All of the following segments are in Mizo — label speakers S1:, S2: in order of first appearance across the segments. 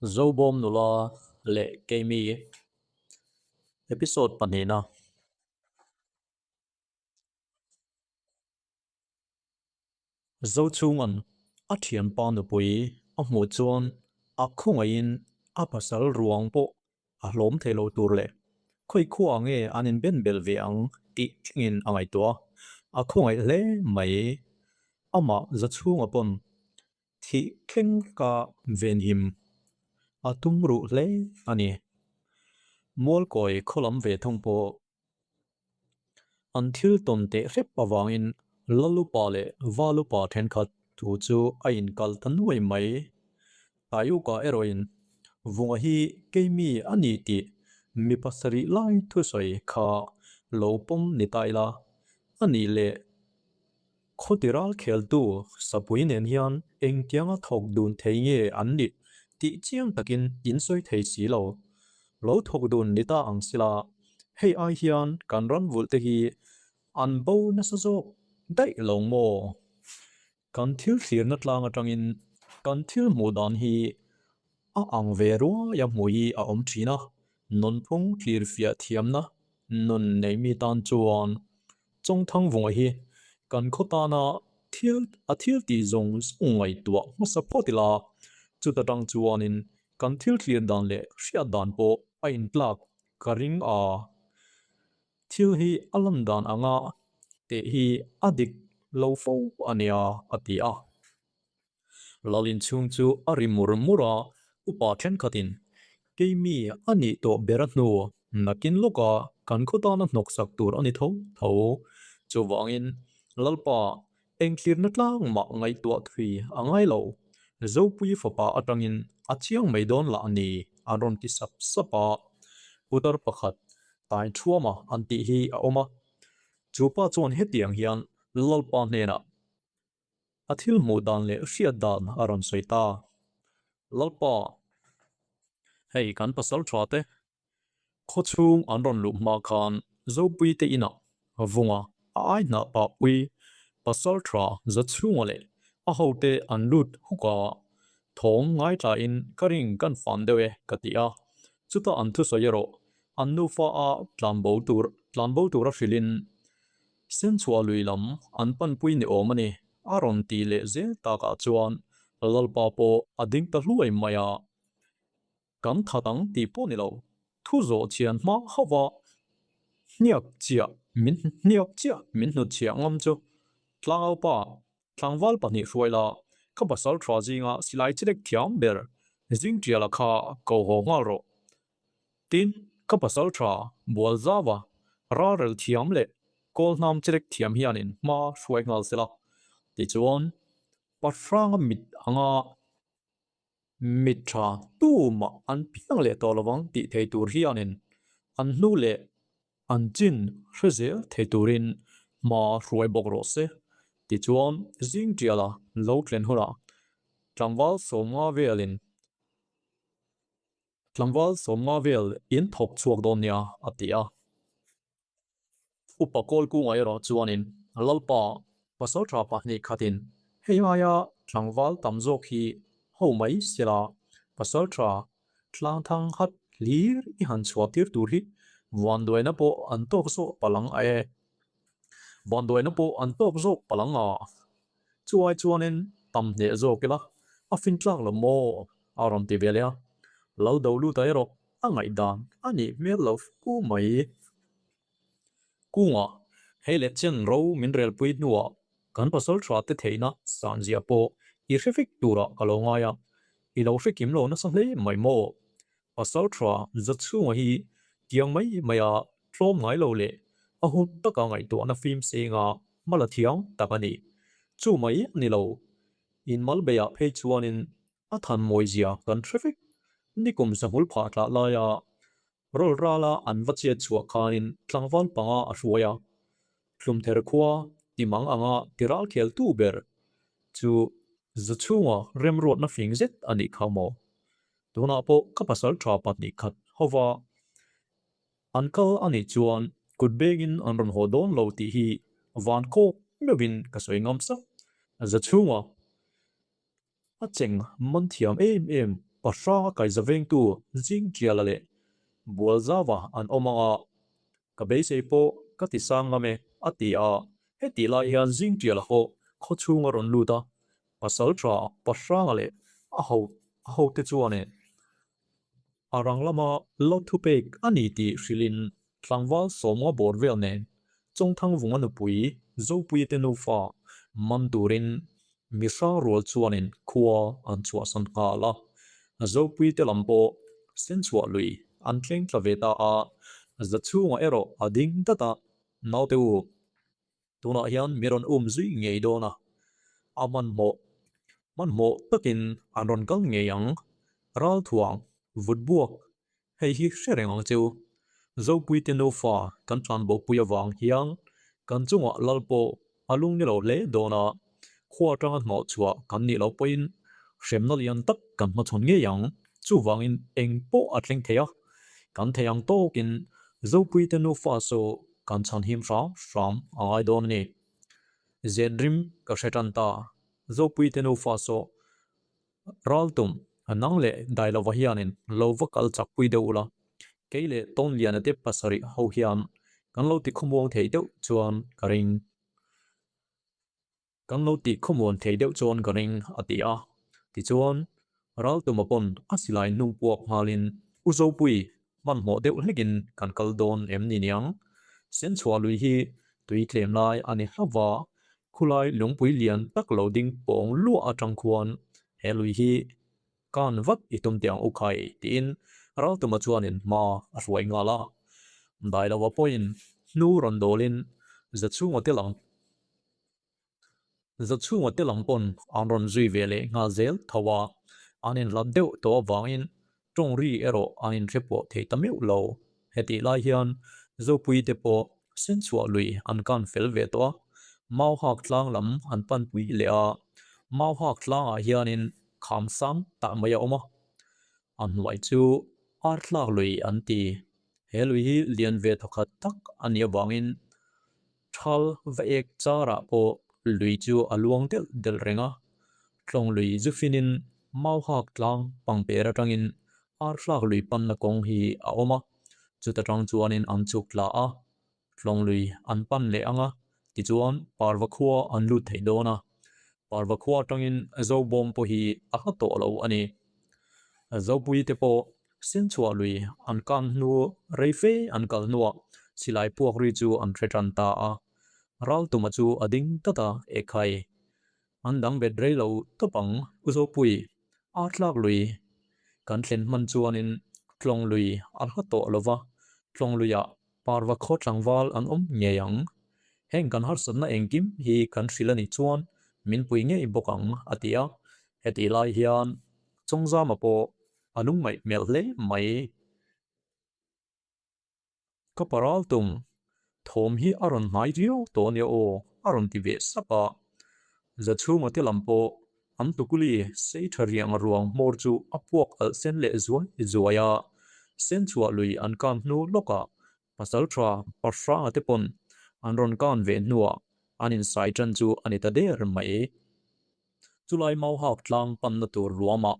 S1: Zobawm nula leh Keimi episode pahnihna. Zochhunga'n a thianpa nupui a hmuh chuan a khawngaihin a pasal ruang pawh a hlawm thei lo tur leh khawi khua nge an inben belh ve ang tih thlengin a ngaihtuah a, a khawngaih hle mai. Amah Zachhunga pawn Thih thleng ka venhim a tum ruh hle a ni. Mualkawi khaw lam ve thung pawh an thil tawn teh hrep avangin Lalupa leh Valupa thenkhat thu chu a inkal ta nuai mai. Taiuka erawhin Vunga hi keimi a ni tih mi pasarih lai thusawi kha lo pawm ni ta ila a nih leh. Khawti ral kheltu Sapui nen hian engtianga thawk dun thei nge an nih tih chiang takin in sawi thei si lo. Lo thawk dun ni ta ang sila, hei ai hian kan ram vulh te hi an bo nasa zawk daih lo maw? Kan thil thlirna tlang atangin kan thil hmuh dan hi a ang ve ruai a hmuh hi a awm thin a, nunphung thlir fiah thiamna nun nei mi tan chuan Chawngthangvunga hi kan khaw tana thil a thil tih zawng zawng ngaihtuah hmasa phawt ila, chuta tang chuanin kan thil thlir dan leh hriat dan pawh a intlak ka ring a. Thil hi a lan dan anga teh hi a dik lo fo a nia, a ti a. Lal inchhung chu a ri mur mur a, upa thenkhatin, Keimi a nih tawh ber a hnu, nakin lawka kan khaw tana hnawksak tur a ni tho tho. Chuvangin, Lalpa, engthlirna tlang mah ngaihtuah thui a ngai lo. Zopui fapa atangin a chiang mai dawn lah a ni, an rawn ti sap sap a. Putar pakhat, Taithuama an tih hi a awm a. Chu pa chuan hetiang hian Lalpa hnenah, A thil hmuh dan leh hriat dan a rawn sawi ta. Lalpa, hei kan pasal tha te, khaw chhung an rawn luh hma khan Zopui te inah Vunga a ai hnah pah pui pasal tha za chhunga leh a hote an lut huk a, thawm ngaithlain ka ring kan fan deuh e ka ti a, chuta an thusawi erawh an nufa a tlanbo tur tlanbo tura hrilhin Senchhuah lui lam an panpui ni awm a ni, a rawn tih leh zel takah chuan Lalpa pawh a ding ta hluai mai a. Kan that ang tih pawh ni lo, thu zawh chian hma hauh a, hniak chiah min hniak chiah min hnut chhiah ngam chu Tlangaupa tlangval pahnih hruai la, ka pasal tha zinga silai chilek thiam ber Zingtiala kha ko haw nghal rawh. Tin, ka pasal tha bual zau a, ralrel thiam leh kawl hnam chilek thiam hianin hma hruai nghal sela. Tichuan, Pahranga mit anga mit tha tumah an piang leh tawh lovang tih thei tur hianin an hnu leh an chin hre zel thei turin hma hruai bawk rawh se. Tichuan, zing tiala lo thlen hunah tlangval 50 velin Tlangval 50 vel in thawk chhuak dawn nia, a ti a. Upa Kawlkunga erawh chuanin, Lalpa, pasaltha pahnih khatin hei aia tlangval tam zawk hi ho mai sela, pasaltha tlangthang hat hlir i han chhuah tir tur hi vanduaina pawh an tawk zawk palang a e. Vanduaina pawh an tawk zawk palang a. Chuai chuanin tam hneh zawk ila a fin tlak lo maw? a rawn ti ve leh a. Lo do lut a erawh a ngaihdan a nih hmel lo fu mai. Kungah hei leh chen ro min relpui hnuah kan pasal tha te theihna san zia pawh i hre vek turah ka lo ngai a, i lo hre kim lo nasa hle mai maw? Pasal tha za chhunga hi tiang mai maia tlawm ngai lo leh a hun taka ngaihtuahna fim senga hmala thiang tak a ni. Chu mai a ni lo, inmal beiah phei chuanin a than mawizia kan hre vek. Nikum sahmul phah tlah laia rawl rala an va chet chhuah khanin tlangval panga a hruai a, Tlumther khua timang anga tiral kheltu ber chu za chhunga remruatna fing zet a nih kha maw? Tunah pawh ka pasal tha pahnih khat hova an kal a nih chuan kut bengin an rawn haw dawn lo tih hi van kawk meuhin ka sawi ngam sak. Za chhunga a cheng man thiam em em. Pahranga kaiza vengtu Zingtiala leh Bualzava an awm ang a, ka beisei pawh ka ti sang ngam e, a ti a. Hetih lai hian Zingtiala pawh khawchhung a rawn lut a, Pasaltha Pahranga leh a ho a hote chuan e a rang lama lo thupek a ni tih hrilhin tlangval sawmnga bawr vel nen Chawngthangvunga nupui Zopuia te nufa man turin mi hrang rual chuanin khua an chhuahsan nghal a. Zopuia te lam pawh Senchhuah lui an thleng tla ve ta a, Zachhunga erawh a ding dat a, Naute u, Tunah hian mi rawn um zui ngei dawn a, a hmanhmawh hmanhmawh takin an rawn kal ngei ang. Ralthuang, vutbuak, hei hi hre reng ang cheu. Zopuite nufa kan tlanbopui avang hian kan chungah lal pawh a lung ni lo hle dawn a, khua atanga hnawh chhuah kan nih loh pawhin hremna lian tak kan hmachhawn ngei ang. Chuvangin eng pawh a thleng thei a, kan thei ang tawkin Zopuite nufa chu Kan chhan him hram hram a ngai dawn a ni. Zen rim ka hre tan ta. Zopuite nufa saw ral tum nang leh Dailova hianin lo va kal chak pui deuh ula, kei leh Tawnliana te pasarih ho hian kan lo ti khawmuang thei deuh chuan ka ring. Kan lo tih khawmuan thei deuh chuan ka ring, a ti a. Tichuan, Raltuma pawn a silai hnung puak nghalin, U Zopui, hmanhmawh deuh hlekin kan kal dawn em ni niang? Senchhuah lui hi tui tlem lai a ni hlauh va, khulai lungpui lian tak lo ding pawng luah atang khuan he lui hi kan vat i tum teh ang u khai, tiin Raltuma chuanin hma a hruai nghal a. Dailova pawhin hnu rawn dawlin Zachhunga te lang Zachhunga te lam pawn an rawn zui ve leh nghal zel tho a, an inhlat deuh tawh avangin tawng ri erawh an inhre pawh thei ta meuh lo. Hetih lai hian Zopui te pawh Senchhuah lui an kan fel ve tawh a, Mauhak tlang lam an panpui leh a, Mauhak tlangah hianin kham sang tak mai a awm a, a hnuai chu Arthlak lui an ti. He lui hi lian ve thawkhat tak a nih avangin Thal va ek charah pawh lui chu a luang delh delh reng a, tlawng lui zu finin Mauhak tlang pangper atangin Arthlak lui panna kawng hi a awm a, chuta tang chuanin an chhuk tla a, tlawng lui an pan leh ang a, tichuan Parva khua an lut thei dawn a, Parva khua atangin Zobawm pawh hi a hla tawh lo a ni. Zopui te pawh Senchhuah lui an kang hnu rei fe an kal hnuah silai puak ri chu an hre tan ta a, Raltuma chu a ding tlat a, Ekhai, an dang bet rei lo tawp ang, U Zopui, Artlak lui kan thlen hman chuanin Tlawng lui a hla tawh lo va, Tlawng luiah Parva khaw tlangval an awm ngei ang. Heng kan harsatna engkim hi kan hrilh a nih chuan min pui ngei bawk ang, a ti a. Hetih lai hian Chawngzama pawh a lungngaih hmel hle mai. Ka paral tum thawm hi a rawn hnai riau tawh ania aw, a rawn ti ve sap a. Zachhunga te lam pawh an tukuli sei tha riang ruang hmawr chu a puak alh sen leh zuai zuai a. Senchhuah lui an kan hnu lawkah Pasaltha Pahranga te pawn an rawn kan ve hnuah an insai tan chu a ni ta der mai. Chulai Mauhak tlang panna tur ruamah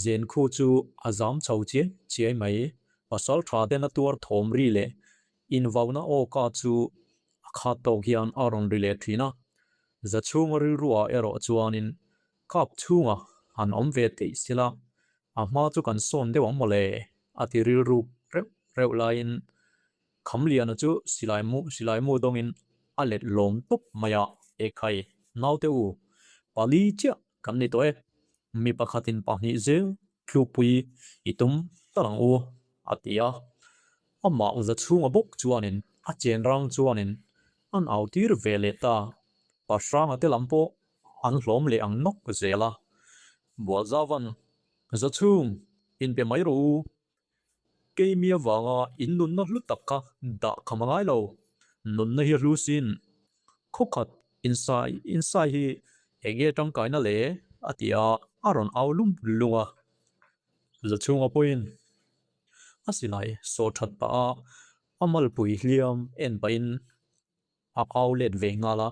S1: zen khu chu a zam chho chiai chiai mai. Pasal tha ten a tuar thawm ri leh invauna aw ka chu a khat tawk hian a rawn ri leh thin a. Zachhunga rilruah erawh chuanin kap chhunga han awm ve theih sila a hma chu kan sawn deuh ang mawle a ti rilru reuh reuh laiin Khamliana chu silai mu silai mu dawngin a let lawm tawp mai a, Ekhai, naute u, pali chiah kan ni tawh e, mi pakhatin pahnih zel tlukpui i tum tal ang u, a ti a. Amah za chhunga bawk chuanin a chen rang chuanin an au tir ve leh ta, Pahranga te lam pawh an hlawm leh ang nawk zel a. Bualzavan, Zachhung, inpe mai rawh u, Keimi avanga in nunna hlu tak kha dah kham a ngai lo. Nunna hi a hlu sin. Khawkhat insai insai hi enge tangkaina le? a ti a, a rawn au lum lung a. Zachhunga pawhin a silai saw that pah a, a malpui hliam en pahin a au let ve nghal a.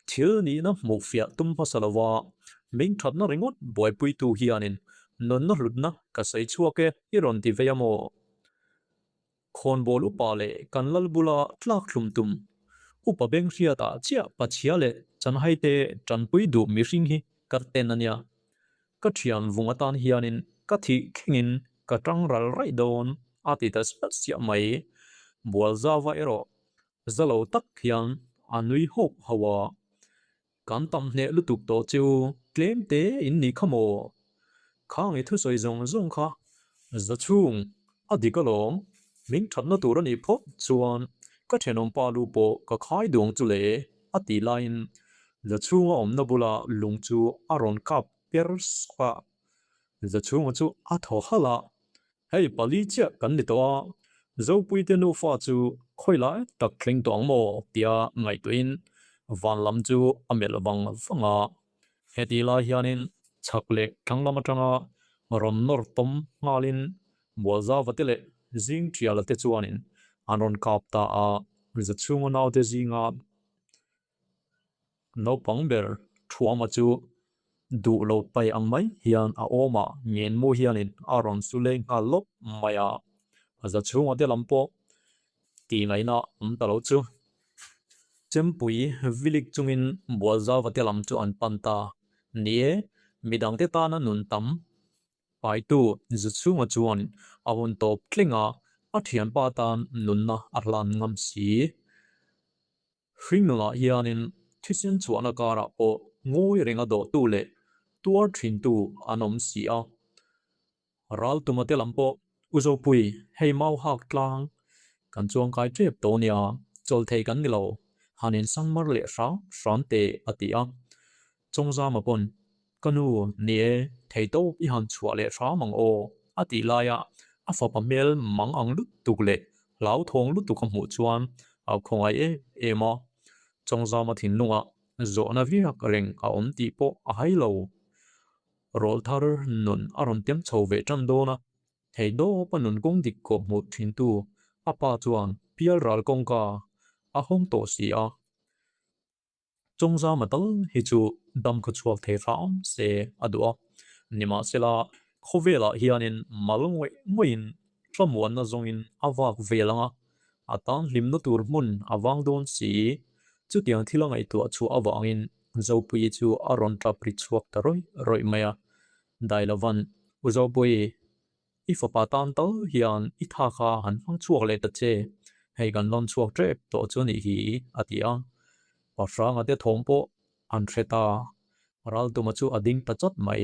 S1: Thil nihna hmuh fiah tum hmasa lova ming thatna ringawt buaipuitu hianin Nunna hlutna ka sawi chhuak e i rawn ti vei a maw? Khawnbawl upa leh kan lal bula tlak thlum tum upa beng hriatah chiah pachhia leh chanhai te tanpui duh mihring hi ka ten a nia. Ka thian vung atan hianin ka thih thlengin ka tang ral raih dawn a ti ta siah siah mai. Bualzava erawh za lo tak hian a nui hawk hauh a. Kan tam hneh lutuk tawh chu tlem te in nih kha maw? Khang i thusawi zawng zawng kha za chhung a dik alawm, min thatna tur a nih phawt chuan ka thenawmpa lu pawh ka khai duang chu le a tih laiin za chhunga awmna bula lung chu a rawn kap per sawk a, za chhunga chu a thaw halh a, Hei pali chiah kan ni tawh a, Zopuite nufa chu khawi lai tak thleng tawh ang maw tia ngaihtuahin van lam chu a melh vang vang a. Heti lai hianin chhak leh thlang lam atanga rawn nawr tawm nghalin Mualzava te leh Zingṭiala te chuanin an rawn kap ta a, Zachhunga naute zinga Naupang ber Thuama chu duh lo pai ang mai hian a awm a, ngenmu hianin a rawn su leng nghal lawp mai a, a za chhunga te lam pawh tih ngaihna awm ta lo chu. Chempui vilik chungin Bualzauva te lam chu an pan ta. Ni e, midangte tana nun tam Paitu Zuchhunga chuan a hun tawp tling a, a thianpa tan nunna a hlan ngam si. Hringnunah hianin thisen chhuahna karah pawh ngawi renga dawhtu leh tuar thintu an awm si a. Raltuma te lam pawh U Zopui, hei mau hak tlang kan chuangkai tep tawh nia, chawl thei kan ni lo, han insangmar leh hram hram teh a ti a. Chawngzama pawn, Ka nu, ni e, theitawp i han chhuah leh hram ang aw, a tih laia a fapa hmel mang ang lutuk leh hlauthawng lutuk a hmuh chuan a khawngaih em em a. Chawngzama thinlungah zawhna viak reng a awm tih pawh a hai lo. Rawlthar nun a rawn tem chho ve tan dawn a, Theidawpa nun kawng dik kawh hmuh thintu a pa chuan pialral kawngka a hawng tawh si a. Chawngzama tal hi chu dam khaw chhuak thei hram se a duh a, nimahsela khawvelah hianin mal ngawih ngawihin thlamuanna zawngin a vak vel ang a, a tan hlimna tur hmun a vang dawn si. Chutiang thil a ngaihtuah chhuah avangin Zopuii chu a rawn tap ri chhuak ta rawih rawih mai a, Dailovan, U Zopuii, I fapa tan tal hian i tha kha han hmang chhuak leh ta che, hei kan lawn chhuak tep tawh chu anih hi, a ti a. Pa Hranga te thawm pawh an hre ta. Raltuma chu a ding ta chawt mai.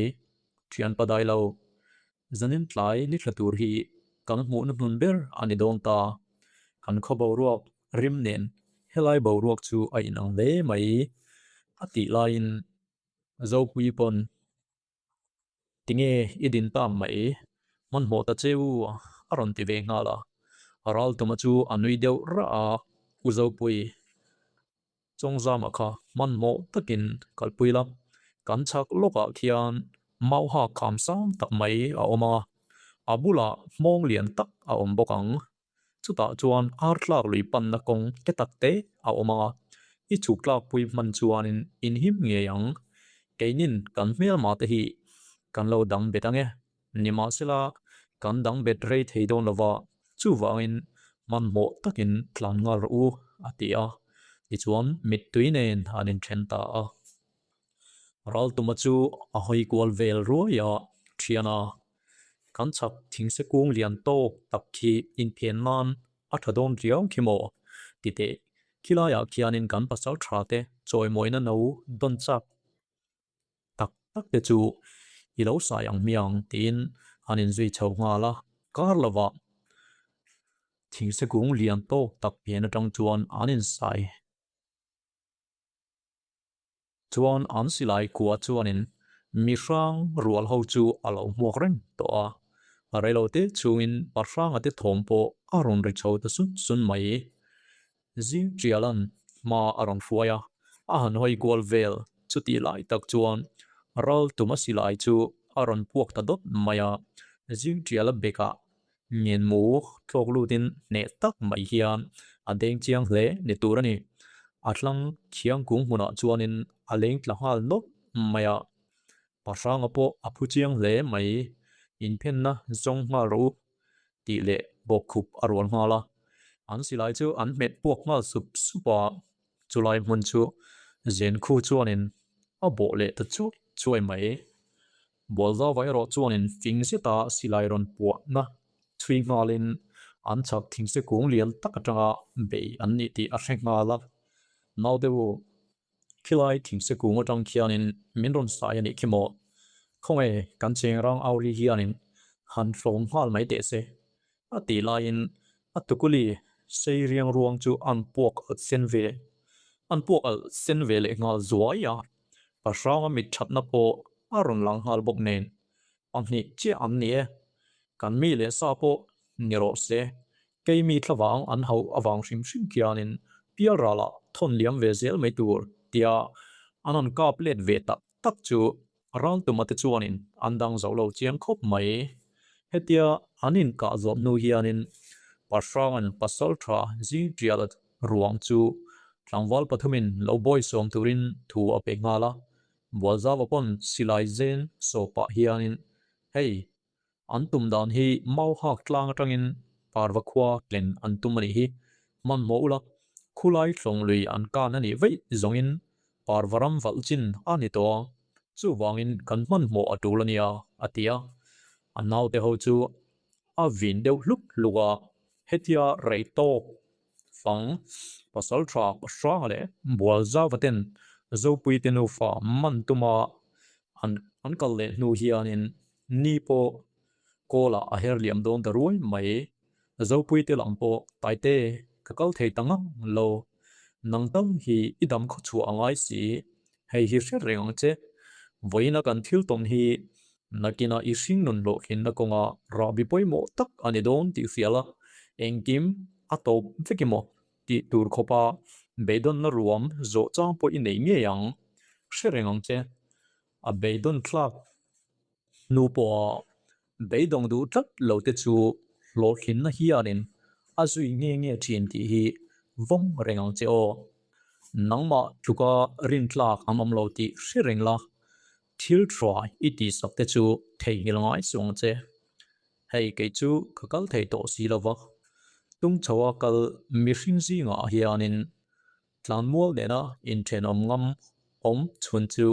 S1: Thian pa dai lo, zanin tlai ni thla tur hi kan hmuhna hnun ber a ni dawn ta. Kan khaw boruak rim nen helai boruak chu a inang hle mai, a tih laiin Zopui pawn Tinge i din ta mai, hmanhmawh ta che u a rawn ti ve nghal a. Raltuma chu a nui deuh rah a, U Zopui, Chawngzama kha hmanhmawh takin kalpui la, kan chhak lawkah khian mauha kham sang tak mai a awm a, a bulah hmawng lian tak a awm bawk ang. Chutah chuan ar tlak lui panna kawng te tak te a awm a, i chhuk tlakpui hman chuanin in him ngei ang. Keinin kan hmelma te hi kan lo dang bet ang e. Nimahsela, kan dang bet rei thei dawn lova, chuvangin hmanhmawh takin tlan nghal rawh u, a ti a. Tichuan mittui nen an inthen ta a. Raltuma chu a hawi kual vel ruai a, thian a. Kan chhak thingse kung lian tawk tak khi inphen nan a tha dawn riau khi maw? Ti teh, khilaiah khianin kan pasal tha te chawimawina no dawn chak tak tak te chu i lo sai ang hmiang tiin an inzui chho nghal a. Kar lovah thingse kung lian tawk tak phen atang chuan an insai. Chuan an silai kua chuanin mi hrang rual ho chu a lo hmuak reng tawh a, a reilo te chungin pa hranga te thawm pawh a rawn ri chho ta sun sun mai. Zing Ṭialan hma a rawn hruai a, a han hawi kual vel chutih lai tak chuan ral tuma silai chu a rawn puak ta dawt mai a, Zing Ṭiala bekah Ngenmu tlawk lutin hneh tak mai hian a deng chiang hle ni tur a ni. A thlang thiang kung hmunah chuanin a leng tla nghal nawk mai a, Pahranga pawh a phu chiang hle mai. Inphenna zawng nghal rawh u tih leh bawkkhup a rual nghal a. An silai chu an hmet puak nghal sup sup a, chulai hmun chu zen khu chuanin a bawh leh ta chuai chuai mai. Bualzauva erawh chuanin fing zeta silai rawn puahna chhui nghalin an chhak thingse kung lian tak atanga bei an nih tih a hre nghal a. Naute u, Khilai thingse kung atang khianin min rawn sai a nih khi maw? Khawnge kan chengrang au ri hianin han hlawm nghal mai teh se. A tih laiin a tukuli sei riang ruang chu an puak alh sen ve an puak alh sen ve leh nghal zuai a, pahranga mit thatna pawh a rawn lang nghal bawk nen pahnih chiah an ni e. Kan mi leh sa pawh ni rawh se, Keimi thlavang an hauh avang hrim hrim khianin pialralah thawn liam ve zel mai tur tia an han kap let ve tak tak chu Raltuma te chuanin an dang zo lo chiang khawp mai. Hetia an inkah zawh hnu hianin Pahrangan pasal tha zing tial ruang chu tlangval pathumin lo bawisawm turin thu a pe nghal a, Bualzava pawn silai zen saw pah hianin hei An tum dan hi mau hak tlang atangin parva khua tlen an tum a nih hi. Hmanhmawh ula, khulai tlawng lui an kan a nih vaih zawngin parva ram valh chin a ni tawh a, chuvangin kan hmanhmawh a tul a nia, a ti a. A naute ho chu a vin deuh hluk hluk a, hetia rei tawk fang pasal tha hrang leh bual zauva ten Zopuite nufa man tuma an kal leh hnu hianin Ni pawh kawlah a her liam dawn ta ruai mai. Zopuite lam pawh Taite ka kal thei ta ngang lo. Nang tam hi i dam khaw chhuah a ngai si. Hei hi hriat reng ang che. Vawiina kan thil tawn hi nakina i hring nun hlawhtlinna kawnga rahbi pawimawh tak a ni dawn tih hrial a, engkim a tawp vek emaw tih tur khawpa beidawnna ruam zawh chang pawh i nei ngei ang. Hre reng ang che. A beidawn thlak hnu pawha beidawng duh tlat lo te chu hlawhtlinna hianin a zui nge nge thin tih hi vawng reng ang che aw. Nangmah tluka rintlak an awm lo tih hre reng la, thil tha i tihsak te chu theihnghilh ngai suh ang che. Hei kei chu ka kal thei tawh si lo va, tung chhoa kal mihring zingah hianin Tlanmual nena inthenawm ngam awm chhun chu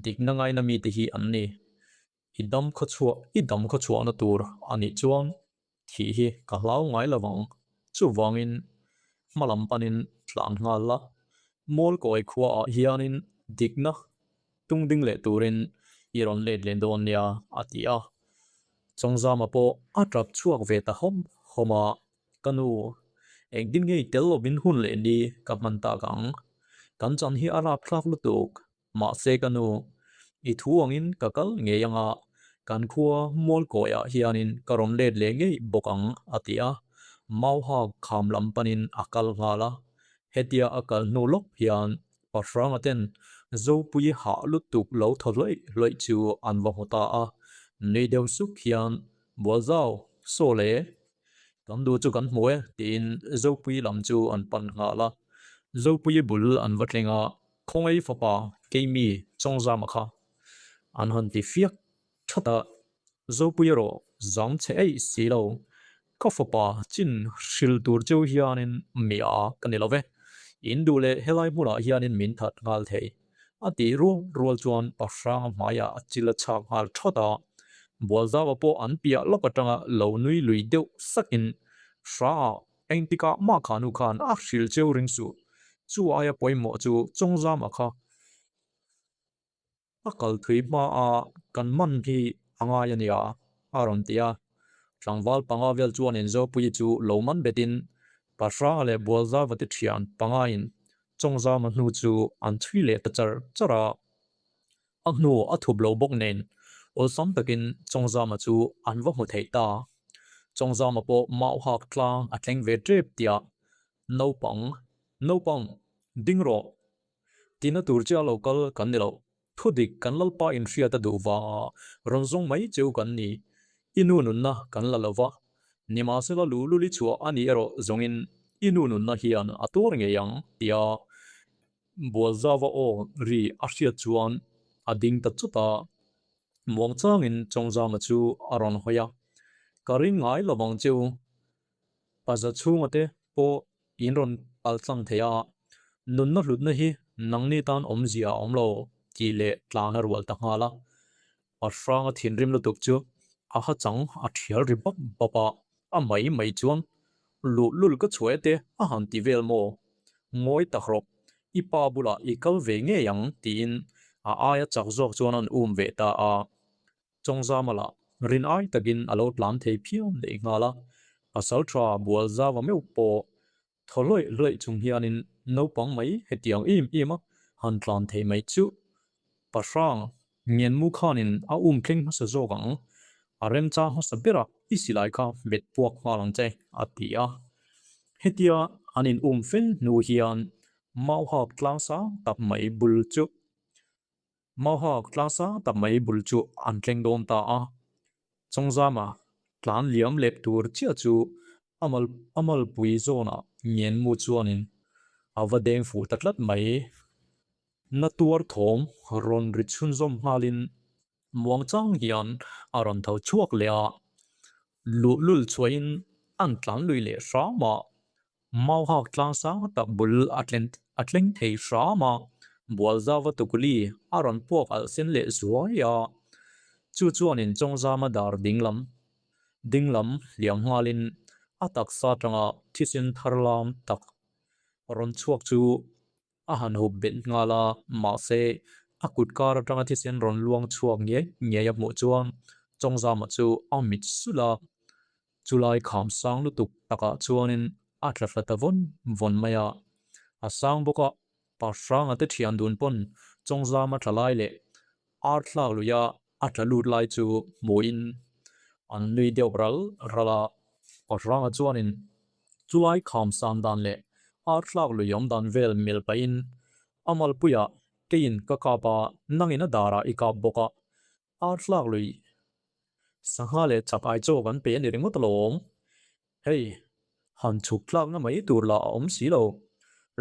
S1: dikna ngaina mite hi an ni. I dam khawchhuah i dam khawchhuahna tur a nih chuan thih hi ka hlau ngai lo vang. Chuvangin hma lam panin tlan nghal la, Mualkawi khuaah hianin dikna tung ding leh turin i rawn let leh dawn nia a ti a. Chawngzama pawh a tap chhuak ve ta hawm hawm a. Ka nu, engtin nge i tel lovin hun leh ni ka hman tak ang? Kan chan hi a rapthlak lutuk. Mahse ka nu, i thu angin ka kal ngei anga kan khua Mualkawiah hianin ka rawn let leh ngei bawk ang, a ti a. Mauhak kham lam panin a kal nghal a. Hetia a kal hnu lawk hian Pahranga ten Zopui hah lutuk lo thaw hlawih hlawih chu an va hmu ta a. Nui deuh suk hian, Bualzau, saw le, Kan duh chu kan hmu e, tiin Zopui lam chu an pan nghal a. Zopui bul an va thleng a, Khawngaih fapa Keimi Chawngzama kha an han ti fiak that a. Zopui erawh zang che eih si lo, Ka fapa chin hril tur cheu hianin mi a ka ni lo ve, in duh leh helai hmunah hianin min that nghal thei, a tih rual rual chuan Pahranga hmaiah a chil a chhak nghal thawt a, Bualzava pawh an piah lawk atanga lo nui lui deuh sakin, Hrangah engtikah mah khanu khan a hrilh cheu ring suh, chu aia pawimawh chu Chawngzama kha a kal thui hmaa kan man hi a ngai a nia, a rawn ti a. Tlangval panga vel chuanin Zopuii chu lo man betin Pahranga leh Bualzava te thian pangain Chawngzama hnu chu an chhui leh ta char char a. A hnu a thup lo bawk nen awlsam takin Chawngzama chu an va hmu theih ta. Chawngzama pawh mauhak tlang a thleng ve tep tih ah, Naupang, naupang, ding rawh! Tina tur che a lo kal kan ni lo. Thu dik kan Lalpa inhriat a duh vanga rawn zawng mai cheu kan ni. I nu nunna kan la lo va. Nimahsela luhlul i chhuah a nih erawh zawngin i nu nunna hian a tuar ngei ang tia Bualzava aw ri a hriat chuan a ding ta chut a. Muangchangin Chawngzama chu a rawn hawi a, Ka ring ngai lo vang che u. Paza chhunga te pawh in rawn kal tlang thei a, nunna hlutna hi nangni tan awmzia a awm lo tih leh tlan a rual ta nghal a. A hranga thinrim lutuk chu a ha chang a thial ri bap bap a, a mai mai chuan luhlul ka chhuah e te a han ti vel maw? Ngawi tak rawh, i pa bulah i kal ve ngei ang tiin a aia chak zawk chuan an um ve ta a. Chawngzama lah rin ai takin a lo tlan thei phian leh nghal a, pasal tha bual zava meuh pawh Thaw hlawih hlawih chung hianin naupang mai hetiang em em a han tlan thei mai chu Pahrang Ngenmu khanin a um thleng hmasa zawk ang, a remchang hmasa bera i silai kha hmet puak nghal ang che, a ti a. Hetia an in um fel hnu hian Mauhak tlang sang tak mai bul chu Mauhak tlang sang tak mai bul chu an thleng dawn ta a. Chawngzama tlan liam lep tur chiah chu a malpui zawnah Ngenmu chuanin a va deng fuh ta tlat mai. Na tuar thawm rawn ri chhunzawm nghalin muangchang hian a rawn tho chhuak leh a, luhlul chhuahin an tlan lui leh hram a. Mauhak tlang sang tak bul a tleng thei hram a, Bualzava tukuli a rawn puak alh sen leh zuai a, chu chuanin Chawngzama dar dinglam dinglam hliam nghalin a taksa atanga thisen thar lam tak rawn chhuak chu a han hup bet nghal a, mahse a kut kar atanga thisen rawn luang chhuak ngei ngei a hmuh chuan Chawngzama chu a mit sulh a, chulai kham sang lutuk takah chuanin a tla thla ta vawn vawn mai a, a sang bawk a, pa hranga te thian dun pawn Chawngzama tla lai leh ar thlak luia a tla lut lai chu hmuhin an nui deuh ral ral a, pa hranga chuanin chulai kham san dan leh ar thlak lui awm dan vel melh pahin a malpuiah keiin ka kap a, nangin a darah i kap bawk a, ar thlak lui sangha leh chak ai chaw kan pe a ni ringawt alawm. Hei, han chhuk tlakna mai tur lah a awm si lo.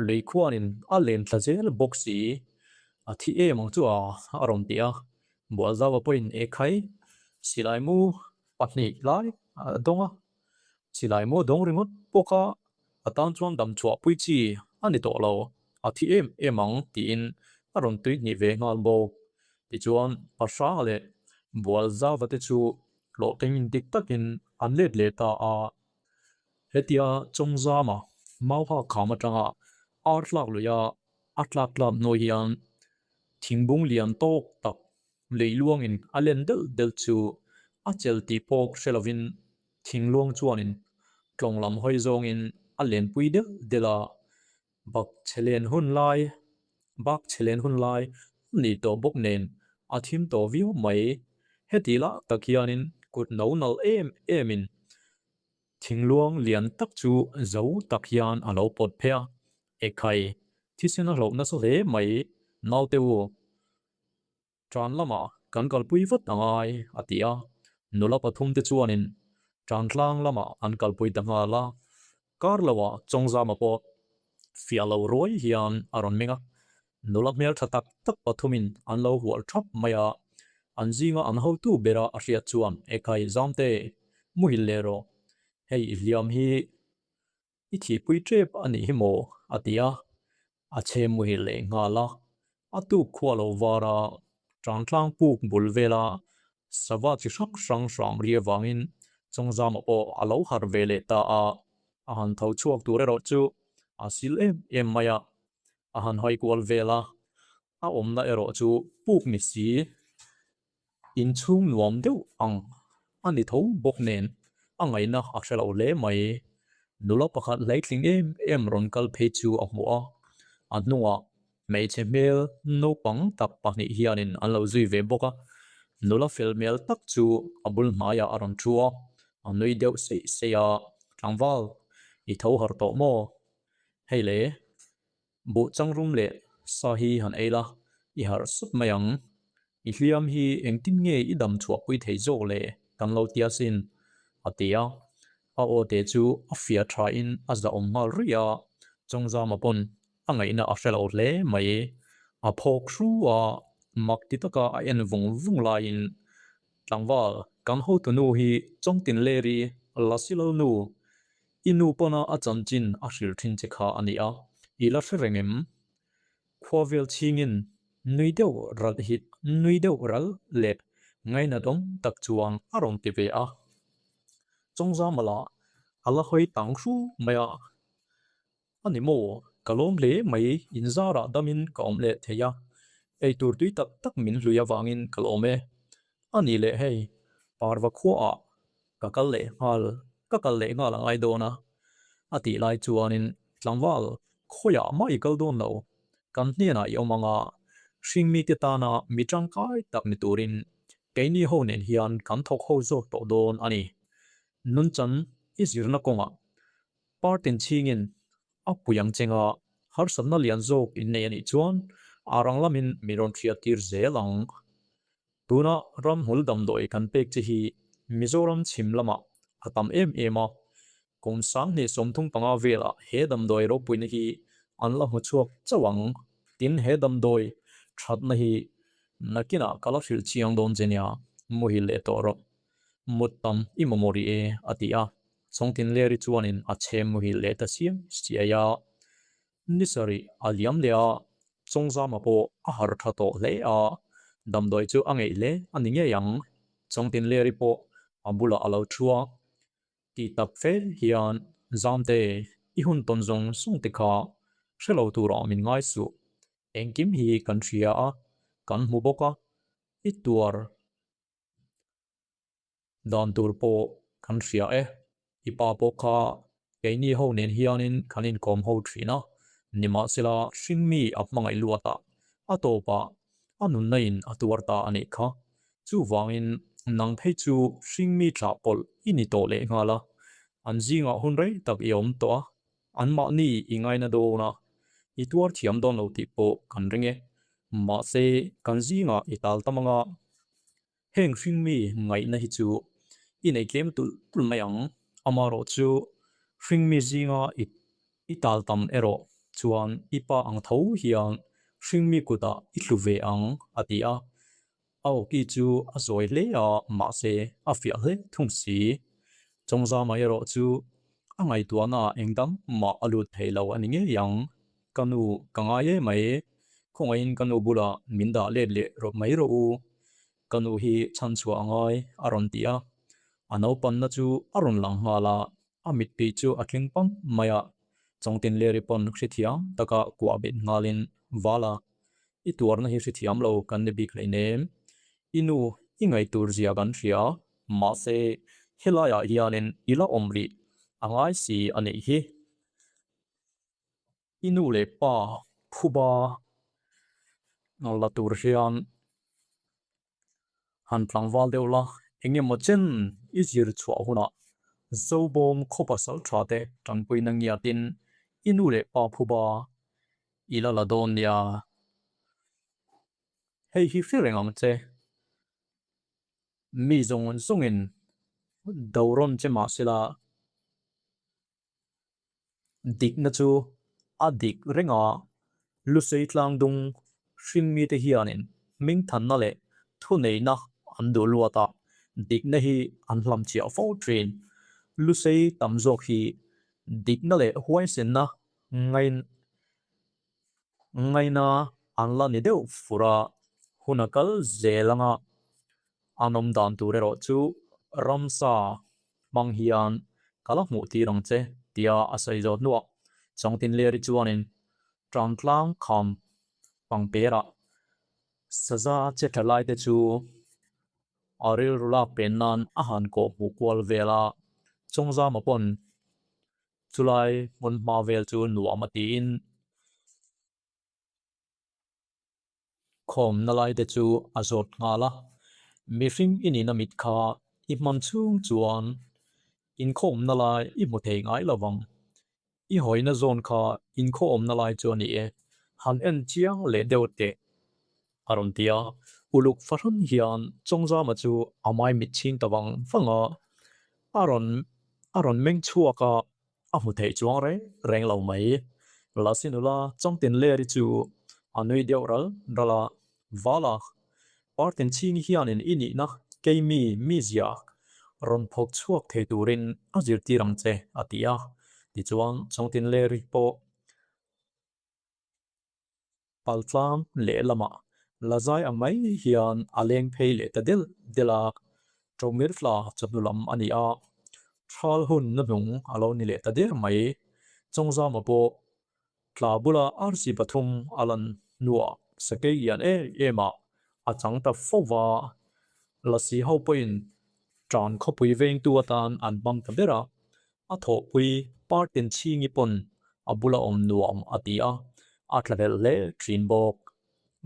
S1: Lei khuanin a len thla zel bawk si. A thi em ang chu a, a rawn ti a. Bualzauva pawhin e khai, silaimu pahnih lai a dawng a. Silaimu a dawng ringawt bawk a, a tan chuan dam chhuah pui chi a ni tawh lo. A thi em em ang tiin a rawn tui hnih ve nghal bawk. Tichuan, Pahranga leh Bualzauva te chu Hlawhtling dik takin an let leh ta a, hetia Chawngzama Mauha kham atanga ar tlak luia a tlak tlak hnu hian thingbung lian tawk tak lei luangin a len delh delh chu a chel tih pawh hre lovin thingluang chuanin tlawng lam hawi zawngin a lenpui delh delh a, Bak chhelen hun lai Bak chhelen hun lai a nih tawh bawk nen a thim tawh viau mai. Heti lah tak hianin kut no nalh em emin thingluang lian tak chu zo tak hian a lo pawt phei a. Ekhai, thisen a hlauh nasa hle mai naute u. Tan lamah kan kalpui vat a ngai, a ti a. Nula pathumte chuanin tan tlang lamah an kalpui ta nghal a. Kar loah Chawngzama pawh fiah lo ruai hian a rawn meng a. Nula hmeltha tak tak pathumin an lo hual thap mai a. An zinga an hotu bera a hriat chuan, Ekhai Zamte, muhil leh rawh. Hei i hliam hi I thihpui tep a nih hi maw? a ti a, a chhe muhil leh nghal a. A tuk khua lo var a, Tangtlang puk bul vela sava chi hrang hrang hram ri avangin Chawngzama pawh a lo harh ve leh ta a. A han tho chhuak tur erawh chu a sil em em mai a, a han hawi kual vel a, a awmna erawh chu puk ni si. Inchhung nuam deuh ang a ni tho bawk nen a ngaihna a hre lo hle mai. Nula pakhat hleitling em em rawn kal phei chu a hmu a, a hnungah hmeichhe hmel naupang tak pahnih hianin an lo zui ve bawk a. Nula fel hmel tak chu a bul hnaiah a rawn thu a, a nui deuh seih seih a, Tlangval, i tho harh tawh maw? Hei le. Buh changrum leh sa hi han ei la, i harh sut mai ang. I hliam hi engtin nge i dam chhuahpui thei zawk le kan lo tia sin, a ti a. A aw te chu a fiah thain a zahawm nghal ruih a, Chawngzama pawn a ngaihna a hre lo hle mai. A phawk hru a, mak ti taka a en vung vung laiin. Tlangval, kan hotunu hi Chawngtinleri, Lasi Lalnu, i nu pawna a chanchin a hrilh thin che kha a ni a, i la hre reng em? Khua vel chhingin nui deuh ralh hi nui deuh ralh leh ngainat awm tak chuan a rawn ti ve a. Chawngzama lah a la hawi tang hru mai a. A ni maw? Ka lawm hle mai, inzarah damin ka awm leh thei a, eitur tui tak tak min hlui avangin ka lawm e. A ni leh hei, parva khuaah ka kal leh nghal, ka kal leh nghal a ngai dawn a, a tih lai chuanin tlangval khawiah mah i kal dawn lo, kan hnenah i awm ang a, hringmite tana mi tangkai tak ni turin keini ho nen hian kan thawk ho zawk tawh dawn a ni. Nunchan i zirna kawngah Partin chhingin a pui ang chenga harsatna lian zawk in nei a nih chuan a rang lamin min rawn hriat tir zel ang. Tuna ramhmul damdawi kan pek che hi Mizoram chhim lamah a tam em em a, kum 2035 velah he damdawi ropuina hi an la hmu chhuak chauh ang. Tin he damdawi thatna hi nakinah ka la hrilh chiang dawn che nia, muhil leh tawh rawh. Mut tam i mamawh rih e, a ti a. Chawngtinleri chuanin a chhem muhil leh ta siam siai a. Ni sarih a liam leh a, Chawngzama pawh a harh tha tawh hle a, damdawi chu a ngeih hle a ni ngei ang. Chawngtinleri pawh a bulah a lo thu a, tih tak fe hian, Zamte, i hun tawn zawng zawng te kha hre lo turah min ngai suh. Engkim hi kan hria a, kan hmu bawk a, i tuar Dan tur pawh kan hria e. I pa pawh kha keini ho nen hianin kan inkawm ho thin a, nimahsela hringmi a hmangaih luat a, a tawpah a nunna in a tuar ta a nih kha. Chuvangin nang phei chu hringmi thlah pawlh i ni tawh leh nghal a, an zingah hun rei tak i awm tawh a, anmahni i ngaina dawn a, i tuar thiam dawn lo tih pawh kan ring e. Mahse kan zingah i tal tam anga Heng hringmi ngaihna hi chu i nei tlem tulh tulh mai ang. Amaherawh chu hringmi zinga i i tal tam erawh chuan i pa ang tho hian hringmi kutah i tlu ve ang, a ti a. A awki chu a zawi hle a, mahse a fiah hle thung si. Chawngzama erawh chu a ngaihtuahnaah engdang mah a lut thei lo a ni ngei ang. Ka nu ka ngai e mai, khawngaihin ka nu bulah min dah let leh rawh mai rawh u, ka nu hi chhan chhuah a ngai a rawn ti a, a naupanna chu a rawn lang nghal a, a mitpih chu a tling pam mai a, Chawngtinleri pawn hrithiam taka kuah bet nghalin Vala, i tuarna hi hrithiam lo kan ni bik hleinem, i nu i ngaihtur zia kan hria, mahse helaiah hianin i la awm rih a ngai si a nih hi. I nu leh pa phuba la tur hian han tlangval deuh la, eng emaw chen i zir chhuah hunah Zobawm khaw pasal tha te tanpuina ngiatin i nu leh pa phuba i la la dawn nia. Hei hi hre reng ang che. Mi zawng zawngin do rawn che mah sela. Dikna chu a dik reng a, Lusei tlangdung hringmite hianin hmingthanna leh thuneihna an duh luat a, dikna hi an hlamchhiah fo thin. Lusei tam zawk hi dikna leh huaisenna ngaina an la ni deuh fur a, hun a kal zel anga an awm dan tur erawh chu ramsa hmang hian ka la hmuh tir ang che tia a sawi zawh hnuah Chawngtinleri chuanin Tangtlang kham pangperah saza che tha laite chu a rilru lak pen nan a han kawh hmuh kual vel a, Chawngzama pawn chulai hmun hma vel chu nuam a tiin Khawmna lai te chu a zawt nghal a, mihring i nihna mit kha i hman chhung chuan inkhawmna lai i hmu thei ngai lo vang. I hawina zawn kha inkhawmna lai chu a ni e, han en chiang leh deuh teh a rawn ti a. Uluk fahran hian Chawngzama chu a mai mit chhing ta vang vang a, a rawn a rawn meng chhuak a, A hmu theih chuang reng reng lo mai. Lasi nula Chawngtinleri chu a nui deuh ral ral a, Vala, Partin chhing hianin i nihna Keimi mizia rawn phawk chhuak thei turin a zirtir ang che, a ti a. Tichuan, Chawngtinleri pawh paltlang lehlamah la zai ang mai hian a leng phei leh ta delh delh a, Ṭawngmir tla chawhnu lam a ni a, ṭhal hun na hnung a lo ni leh ta der mai. Chawngzama pawh tla bula arsi pathum a lan hnuah sakei lian em em ah a chang ta fo va, lasi ho pawhin ṭan khawpui vengtu atan an hmang ta ber a, a thawhpui Partin Chhingi pawn a bula awm nuam a ti a, a tla hlelh hle ṭhin bawk.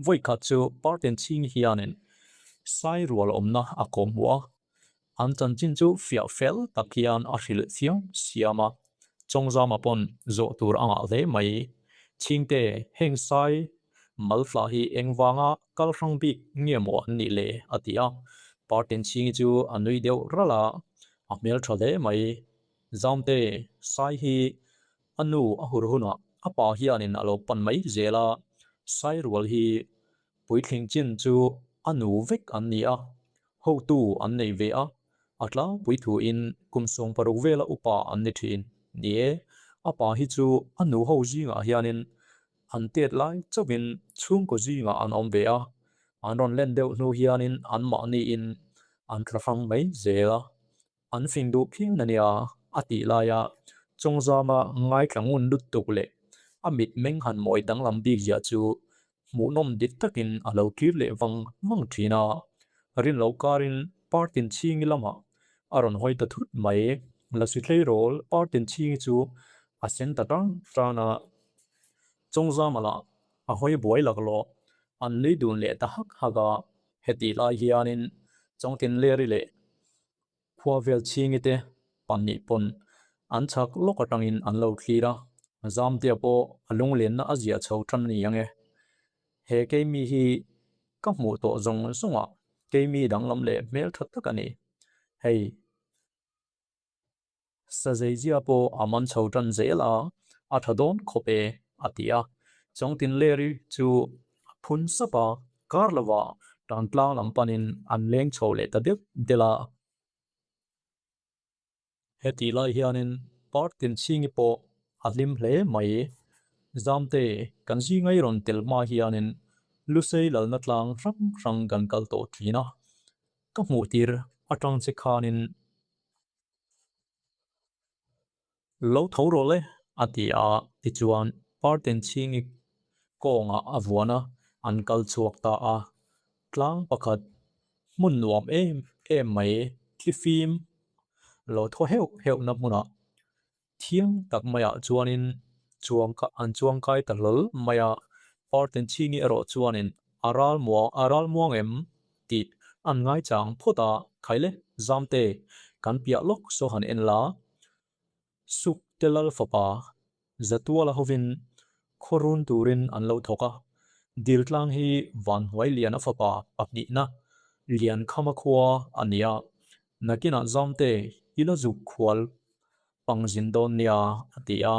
S1: Vawikhat chu Partin Chhingi hianin sai rual awmna a kawm hmuh a, an chanchin chu fiah fel tak hian a hrilh thiam siam a, Chawngzama pawn zawh tur a ngah hle mai. Chhingte, heng sai malfla hi engvanga kal hrang bik nge maw an nih le? a ti a, Partin Chhingi chu a nui deuh ralh a, A hmel tha hle mai. Zamte, Sai hi a nu a hur hunah a pa hianin a lo pan mai zel a, Sai rual hi puitling chin chu a nu vek an ni a, hotu an nei ve a, a tlangpui thuin kum 16 vela upa an ni thin. Ni e, a pa hi chu a nu ho zingah hianin an tet lai chauhin chhungkaw zingah an awm ve a, an rawn len deuh hnu hianin anmahniin an tla hrang mai zel a, an fing duh phian a nia a tih laia Chawngzama ngaithla ngun lutuk leh a mitmeng han mawi danglam bik zia chu hmuhnawm dik takin a lo kir leh vang vang thin a, rin lo karin Partin Chhingi lamah a rawn hawi ta thut mai. Lasi tleirawl Partin Chhingi chu a sen ta tang tan a, Chawngzama lah a hawi buai laklawh an nui dun leh ta hak hak a, hetih lai hianin Chawngtinleri leh Khuavel chhingi te pahnih pawn an chhak lawk atangin an lo thlir a, Zamtea pawh a lunglenna a ziah chho tan a ni ang e. He keimi hi ka hmuh tawh zawng zawngah keimi danglam leh hmeltha tak a ni. Hei. Sazeizia pawh a man chho tan zel a, a tha dawn khawp e, a ti a. Chawngtinleri chu a phun sap a, kar lovah tan tlang lam panin an leng chho leh ta deuh delh a. Hetih lai hianin Partin Chhingi pawh a hlim hle mai. Zamte, kan zingai rawn tel hma hianin Lusei lalna tlang hrang hrang kan kal tawh thin a, ka hmuh tir atang che khanin Lo tho rawh le, a ti a, tichuan Parten Chhingi kawngah a vuan a, an kal chhuak ta a. Tlang pakhat hmun nuam em em mai thlifim lo thaw heuh heuhna hmunah thiang tak maiah chuanin chuang an chuang kai ta hlawl mai a, Parten Chhingi erawh chuanin a ral muang a ral muang em tih an ngaichang phawt a, Khaile, Zamte, kan piah lawk saw han en la, Suk te lal fapa Zatuala hovin khaw run turin an lo thawk a, Diltlang hi Vanhnuai Liana fapa pahnihna Liankhama khua a ni a, nakinah Zamte i la zuk khual pang zin dawn nia a ti a,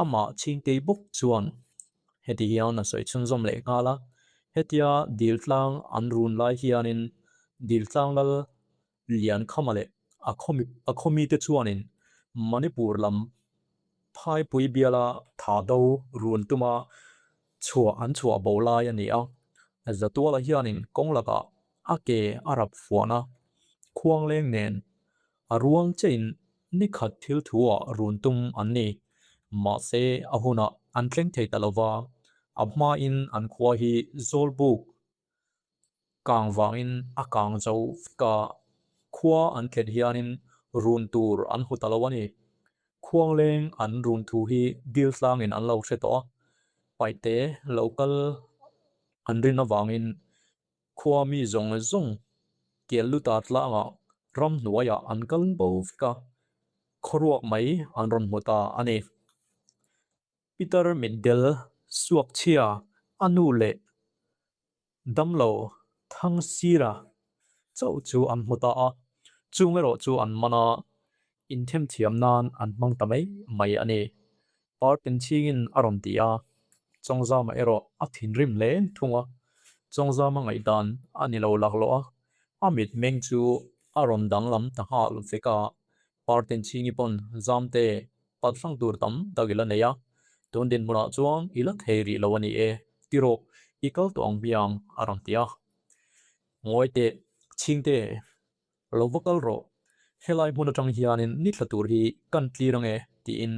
S1: amah Chhingtei bawk chuan Heti hian a sawi chhunzawm leh nghal a, hetia Diltlang an run lai hianin Diltlang lal Liankhama leh a a khawmite chuanin Manipur lam Phaipui biala Thado run tuma chhuah an chhuah bo lai a ni a, Zatuala hianin kawng lakah a ke a rap fuan a, khuangleng nen A ruang chein ni khat thil thu ah run tum an ni. Mahse a hunah an thleng thei ta lova, a hmain an khua hi Zawlbuk kang vangin a kang zo vek a, khua an thlen hianin run tur an hmu ta lo a ni. Khuangleng an run thu hi dil tlangin an lo hre tawh a, paihte lo kal an rin avangin Khua mi zawng zawng kel luta tlangah ramhnuaiah an kal bo vek a, khawruak mai an rawn hmu ta a ni. Peter Mitdel Suakchhia a nu leh damlo Thangsira chauh chu an hmu ta a, chung erawh chu an man a, inthemthiam nan an hmang ta mai mai a ni. Partin chhingin a rawn ti a, Chawngzama erawh a thinrim hle thung a, Chawngzama ngaihdan a ni lo laklawh a, A mitmeng chu a rawn danglam ta nghal vek a, Partinchhingi pawn Zamte palh hrang tur tam tak i la nei a, tun dinhmunah chuan i la thei rih lo a ni e, ti rawh, i kal tawh ang hmiang a rawn ti a. Ngawi teh, Chhingte, lo va kal rawh, helai hmun atang hianin ni thla tur hi kan tlir ang e, tiin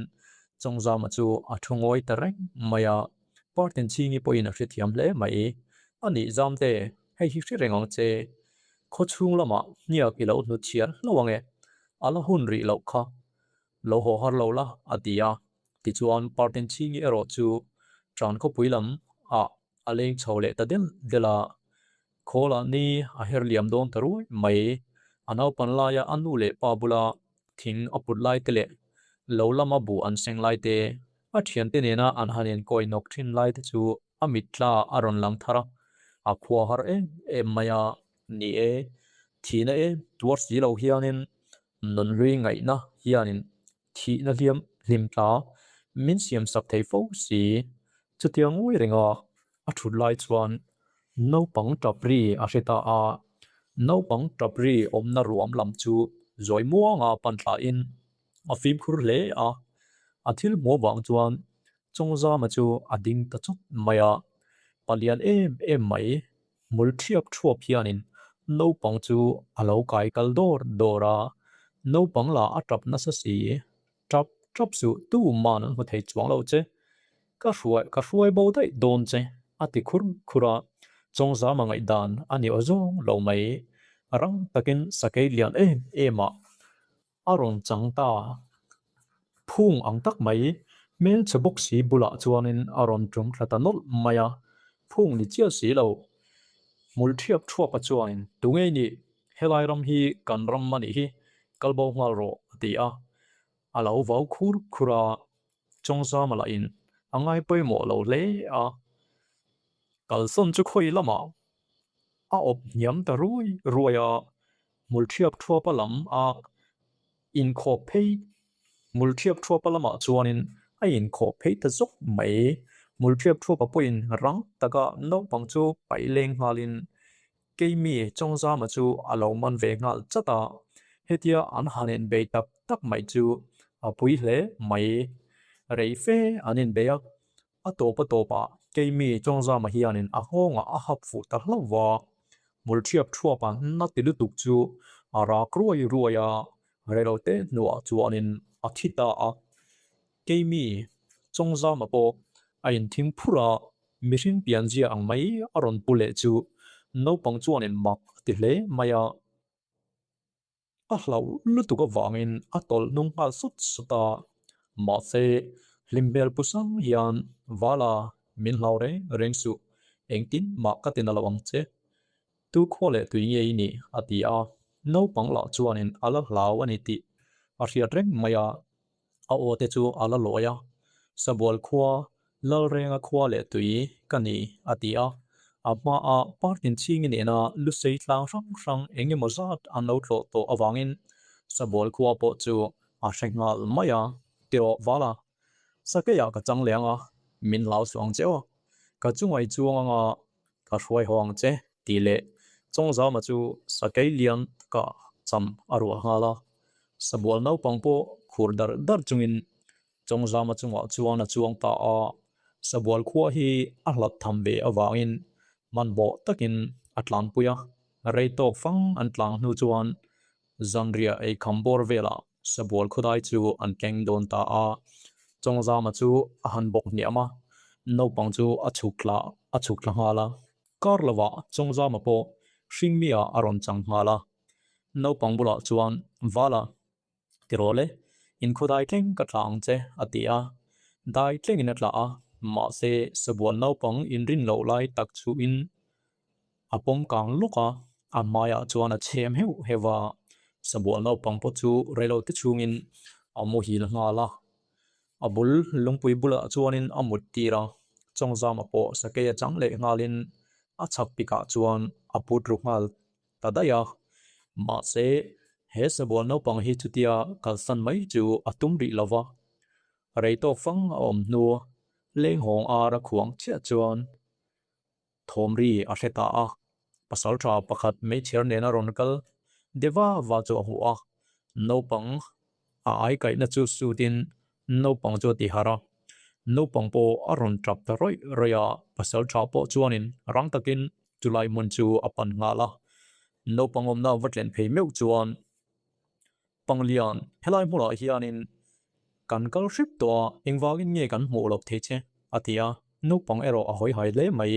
S1: Chawngzama chu a thu ngawi ta reng mai a, Partinchhingi pawhin a hrethiam hle mai. A nih Zamte, hei hi hre reng ang che, khaw chhung lamah hniak i lo hnut chhiar hlauh ang e, a la hun rih loh kha, lo haw har lo la, a ti a. Tichuan Partinchhingi erawh chu Ṭan khawpui lam ah a leng chho leh ta del del a, Khawlah ni a her liam dawn ta ruai mai. A naupan laia a nu leh pa bula thing a put lai te leh lo lama buh an seng lai te, a thiante nena an han inkawi nawk thin lai te chu a mittla a rawn lang thar a, a khua har em em mai a. Ni e, thihna em tuar si lo hianin nunhlui ngaihna hianin thihna hliam hlim tla min siam sak thei fo si. Chutia ngawi renga a thut lai chuan naupang tap ri a hre ta a, naupang tap ri awmna ruam lam chu zawi muanga pan thlain a fimkhur hle a. A thil hmuh avang chuan Chawngzama chu a ding ta chawt mai a, palian em em mai Hmul thiap thuap hianin naupang chu a lo kai kal dawr dawr a, naupang lah a tap nasa si. Tap tap suh tu man an hmu thei chuang lo che, ka hruai ka hruai bo daih dawn che a ti khur khur a, Chawngzama ngaihdan a ni aw zawng lo mai. Rang takin sakei lian em em ah A rawn chang ta. Phung ang tak mai, hmelchhe bawk si bulah chuanin a rawn tum thla ta nawlh mai a, phung ni chiah si lo. Hmul thiap thuapa chuanin, Tu ngei nih, helai ram hi kan ram a nih hi, kal bo nghal rawh, a ti a. A lo vau khur khur a, Chawngzama lahin a ngai pawimawh lo hle a. Kalsawn chu khawi lamah a awp hniam ta ruai ruai a, hmul thiap thuapa lam a inkhawp phei hmul thiap thuapa lamah chuanin a inkhawp phei ta zawk mai. Hmul thiap thuapa pawhin rang taka naupang chu paih leng nghalin keimi Chawngzama chu a lo man ve nghal chat a, hetia an han inbei tak tak mai chu a pui hle mai. Rei fe an inbei a, A tawp a tawpah keimi Chawngzama hianin a nghawngah a hap fuh ta hlauh va, hmul thiap thuapa na ti lutuk chu a rak ruai ruai a, reilote hnuah chuanin a thi ta a. Keimi Chawngzama pawh a inthing phurh a, mihring pianzia ang mai a rawn pu leh chu naupang chuanin mak a ti hle mai a. A hlauh lutuk avangin a tawlh hnung nghal sut sut a, mahse hlim hmel pu sang hian Vala min hlau reng reng suh, engtin mah ka ti na lo ang che. Tu khua leh tui nge i nih? a ti a, naupang lah chuanin a la hlau a ni tih a hriat reng mai a. A aw te chu a la lawi a, Sabual khua, Lalrenga khua leh tui ka ni, a ti a. A hmaah Partin chhingi nena lusei tlang hrang hrang eng emaw zat an lo tlawh tawh avangin Sabual khua pawh chu a hre nghal mai a. Tirawh Vala, Sakeiah ka chang leh ang a, min hlau suh ang che aw. Ka chungai chuang anga ka hruai haw ang che, tih leh Chawngzama chu sakei lian takah cham a ruah nghal a. Sabual naupang pawh khur dar dar chungin Chawngzama chungah chuan a chuang ta a. Sabual khua hi a hlat tham ve avangin hmanhmawh takin a tlanpui a. Rei tawk fang an tlang hnu chuan Zanriah ei kham bawr velah Sabual khawdai chu an keng dawn ta a, Chawngzama chu a han bawk hniam a, naupang chu a chhuk thla a chhuk thla nghal a. Kar lovah Chawngzama pawh hringmi ah a rawn chang nghal a, naupang bulah chuan Vala, Tiraw le, in khawdai thleng ka tla ang che, a ti a. Dai tlengin a tla a, mahse Sabual naupang inrin loh lai tak chuhin A pawm kang lawk a, a hmaiah chuan a chhem heuh heuh a, sabual naupang pawh chu reilote chhungin a muhil nghal a. A bul lungpui bulah chuanin a mut tir a, Chawngzama pawh sakei a chang leh nghalin a chhak pikah chuan a put ru nghal ta daih a. Mahse, he sabual naupang hi chutia kalsan mai chu a tum rih lo va, rei tawk fang a awm hnu lenghawng ar a khuang chiah chuan Thawmri a hre ta a. Pasalṭha pakhat meichher nena rawn kal deva va chu a hmu a, naupang a ai kaihna chu sutin naupang chu a ti harh a. Naupang pawh a rawn tap ta rawih rawih a, pasalṭha pawh chuanin rang takin chulai hmun chu a pan nghal a. Naupang awmna va tlen phei meuh chuan Panglian, helai hmunah hianin kan kal hrep tawh a, engvangin nge kan hmuh loh thei che? a ti a, naupang erawh a hawi hai hle mai,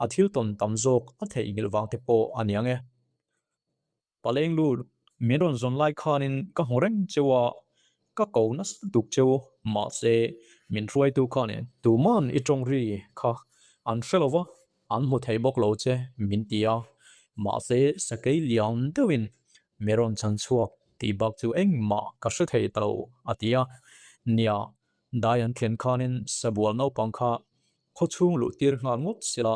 S1: a thil tawn tam zawk a theihnghilh vang te pawh a niang e. Paleng lut, min rawn zawn lai khanin ka hmu reng cheu a, ka ko nasa tuk cheu, mahse min hruaitu khanin tuman i tawng ri kha an hre lo va, An hmu thei bawk lo che min ti a, mahse sakei lian deuhin mi rawn chhan chhuak tih bak chu engmah ka hre thei ta lo a ti a. Nia, dai an thlen khanin sabual naupang kha khawchhung luh tir nghal ngawt sila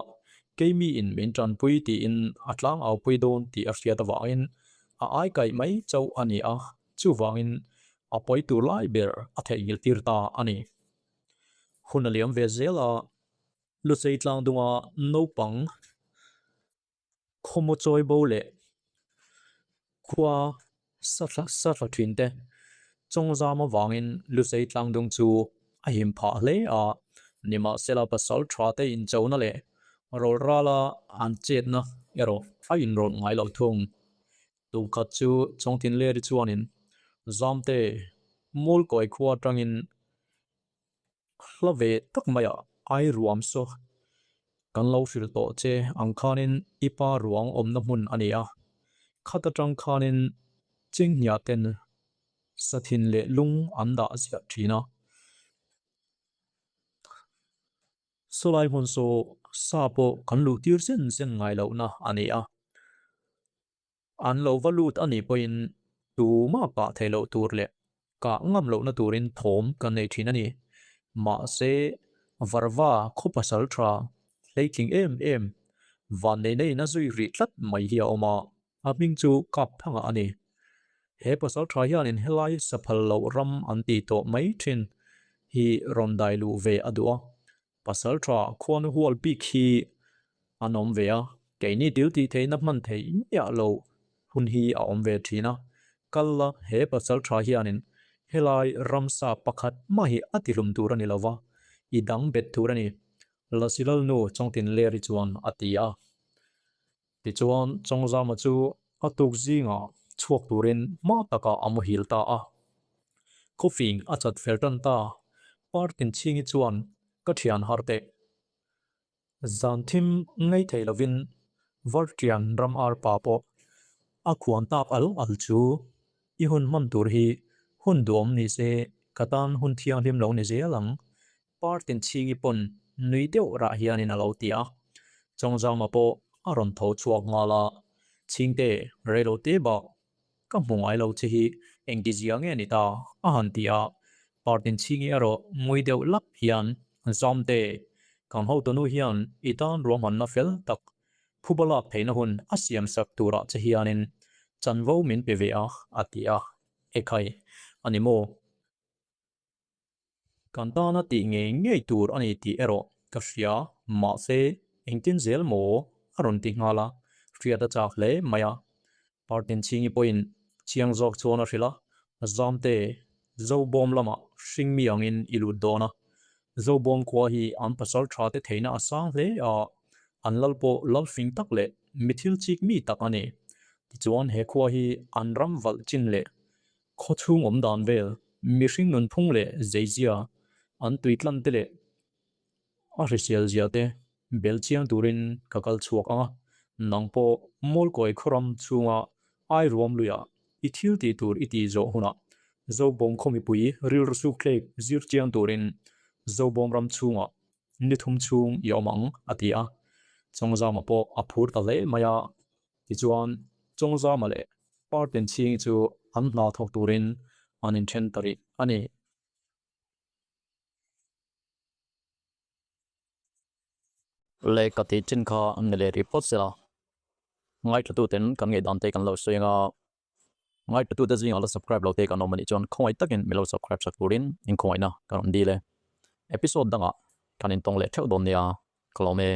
S1: keimi in min tanpui tiin a tlang au pui dawn tih a hriat avangin a ai kaih mai chauh a ni a, chuvangin a pawi tur lai ber a theihnghilh tir ta a ni. Hun a liam ve zel a. Lusei tlang dunga naupang khawmaw chawi bo leh khua sa thla thin te chawngzam avangin Lusei tlang dung chu a him phah hle a, nimahsela pasal tha te inchona leh rawlrala an chetna erawh a inrawlh ngai lo thung. Tukhat chu Chawngtinleri chuanin Zamte Mawlkawi khua atangin Hla ve tak maiah ai ruam saw kan lo hrilh tawh che ang khanin i pa ruang awmna hmun a ni a, khat atang khanin chinghnia ten sathin leh lung an dah ziah thin a. Sawlai hmun saw sa pawh kan luh tir zen zen ngai lohna a ni a. An lo va lut a nih pawhin tumah kah theih loh tur leh kah ngam lohna turin thawm kan nei thin a ni. Mahse, Varva khaw pasal tha hleitling em em van nei neiin a zui rih tlat mai hi a awm a, a hming chu Kap Thanga a ni. He pasal tha hianin helai saphal loh ram an tih tawh mai thin hi rawn dai luh ve a duh a, Pasal tha khuanu hual bik hi an awm ve a, keini dil tih theihna hman theih miah lo hun hi a awm ve thin a, kal la he pasal tha hianin helai ramsa pakhat mah hi a tihlum tur a ni lo va, i dang bet tur a ni, Lasilalnu Chawngtinleri chuan a ti a. Tichuan Chawngzama chu a tuk zingah chhuak turin hma takah a muhil ta a. Khawfing a chat fel tan ta, Partin chhingi chuan ka thian har teh. Zan thim ngei thei lovin Vartian ram arpa pawh a khuan tak al al chu i hun hman tur hi hun duhawm ni se ka tan hun thianghlim lo ni zel ang Partin chhingi pawn nui deuh rah hianin a lo ti a, Chawngzama pawh a rawn tho chhuak nghal a, Chhingte, reilo te bak ka hmu ngai lo che hi engtizia nge ni ta? a han ti a, Partin chhingi erawh ngui deuh lap hian, Zamte, kan hotunu hian i tan ruahmanna fel tak phuba lak theihna hun a siam sak turah che hianin chanvo min pe ve a, a ti a, Ekhai, a ni maw? Kan tana tih ngei ngei tur a ni tih erawh ka hria, mahse engtin zel maw a rawn ti nghal a, hriat a chak hle mai a. Partin chhingi pawhin chiang zawk chuan a hrilh a, Zamte, Zobawm lamah hringmi angin i lut dawn a, Zobawm khua hi an pasal tha te theihna a sang hle a, an lal pawh lal fing tak leh mi thil chik mi tak a ni. Tichuan he khua hi an ram valh chin leh Khawchhung awm dan vel, mihring nunphung leh zeizia, an tuitlan te leh a hrisel zia te bel chiang turin ka kal chhuak ang a, nang pawh Mawlkawi khawram chhunga Airuam luiah i thil tih tur i tih zawh hunah Zobawm khaw mipui rilru sukthlek zir chiang turin Zobawm ram chhungah ni thum chhung i awm ang, a ti a. Chawngzama pawh a phur ta hle mai a. Tichuan, Chawngzama leh Partin chhingi chu an hna thawk turin an inthen ta rih a ni. Le ka tih chin kha an ni leh rih phawt sela, ngaithlatuten kan ngaihdan te kan lo sawi anga, ngaithlatute zingah la subscribe lo te kan awm a nih chuan khawngaih takin min lo subscribe sak turin inkhawngaihna kan rawn dil e. Episode dangah kan intawng leh theuh dawn nia, ka lawm e.